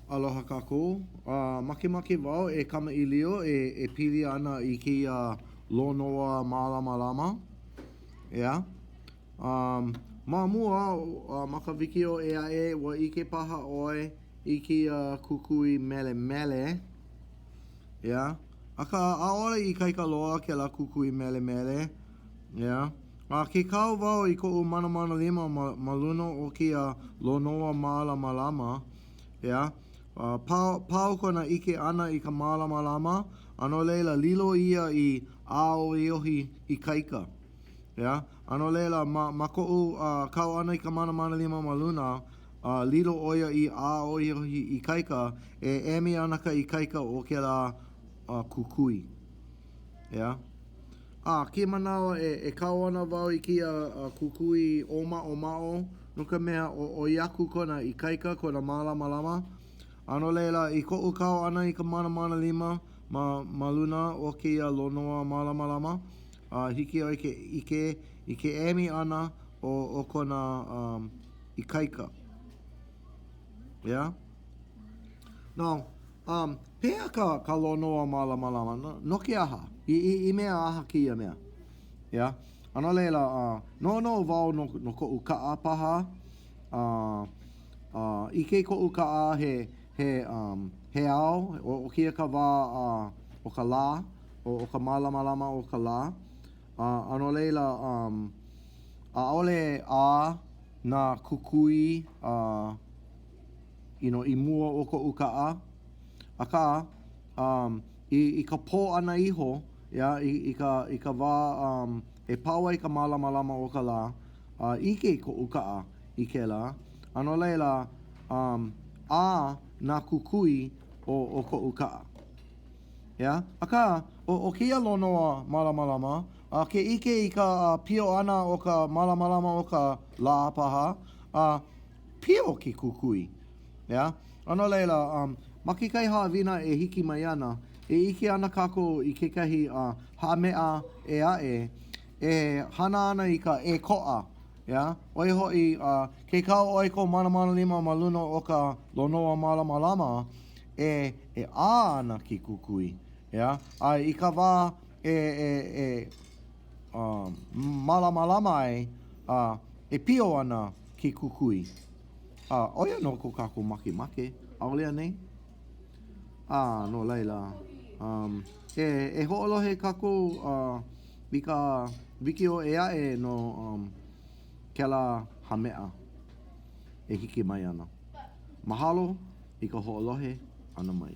Aloha kākou. Makemake wau e kamaʻilio e pili ana i kēia lonoa mālamalama, ʻeā? Ma mua, ma ka wikiō ʻē aʻe, ua ʻike paha ʻoe i kēia kukui melemele, ʻeā? Akā, ʻaʻole ikaika loa kēlā kukui melemele, ʻeā? A ke kau wau i koʻu manamana lima ma luna o kēia lonoa mālamalama, ʻeā? Pau, pau kona ʻike ʻana i ka mālamalama, a no laila, lilo ia i ʻāohiohi ikaika. ʻEā? A no laila, ma, ma koʻu uh, kau ʻana i ka manamana lima ma luna, uh, lilo ʻo ia i ʻāohiohi ikaika, e emi ana ka ikaika o kēlā uh, kukui. ʻEā? A, kēia manawa e, e kau ana wau i kēia kukui ʻōmaʻomaʻo, no ka mea, ʻo, ʻoi aku kona ikaika, kona mālamalama. A no laila, i koʻu kau ʻana i ka manamana lima ma, ma luna o kēia lonoa mālamalama, a hiki ʻoe ke ʻike i ke emi ʻana o, o kona um, ikaika. ʻEā? Now, um, pehea ka, ka lonoa mālamalama? No, no ke aha? I, i, i mea aha kēia mea? ʻEā? A no laila, uh, noʻonoʻo wau no, no koʻu kaʻa paha. Uh, uh, ʻike koʻu kaʻa he, he, um, he ao, ʻo, ʻo kēia ka wā uh, o ka lā, ʻo, ʻo ka mālamalama o ka lā. Uh, a no laila, um, ʻaʻole ʻā nā kukui uh, you know, i mua o koʻu kaʻa. Akā, um, i, i ka pō ʻana iho, yeah, i, i ka, i ka wā um, e pau ai ka mālamalama o ka lā, uh, ʻike koʻu kaʻa i kēlā, a no laila, um, ʻā nā kukui o, o koʻu kaʻa. Yeah? Akā, ʻo, ʻo kēia lonoa mālamalama, a ke ʻike i ka uh, pio ʻana o ka mālamalama o ka lā paha, a uh, pio ke kukui. ʻEā? A no laila, um, ma kekahi haʻawina e hiki mai ana, e ʻike ana kākou i kekahi uh, hāmeʻa ʻē aʻe e hana ana i ka ʻēkoʻa, ʻeā? ʻO ia hoʻi, uh, ke kau ʻoe i kou manamana lima ma luna o ka lonoa mālamalama, e, e ʻā ana ke kukui, ʻeā? A i ka wā e, e, e uh, mālamalama ai, uh, e pio ana ke kukui. A, ʻo ia nō ko kākou makemake, ʻaʻole anei? A, no laila, um, e, e hoʻolohe kākou uh, i ka wikiō ʻē aʻe no um, kēlā hāmeʻa e hiki mai ana. Mahalo i ka hoʻolohe ʻana mai.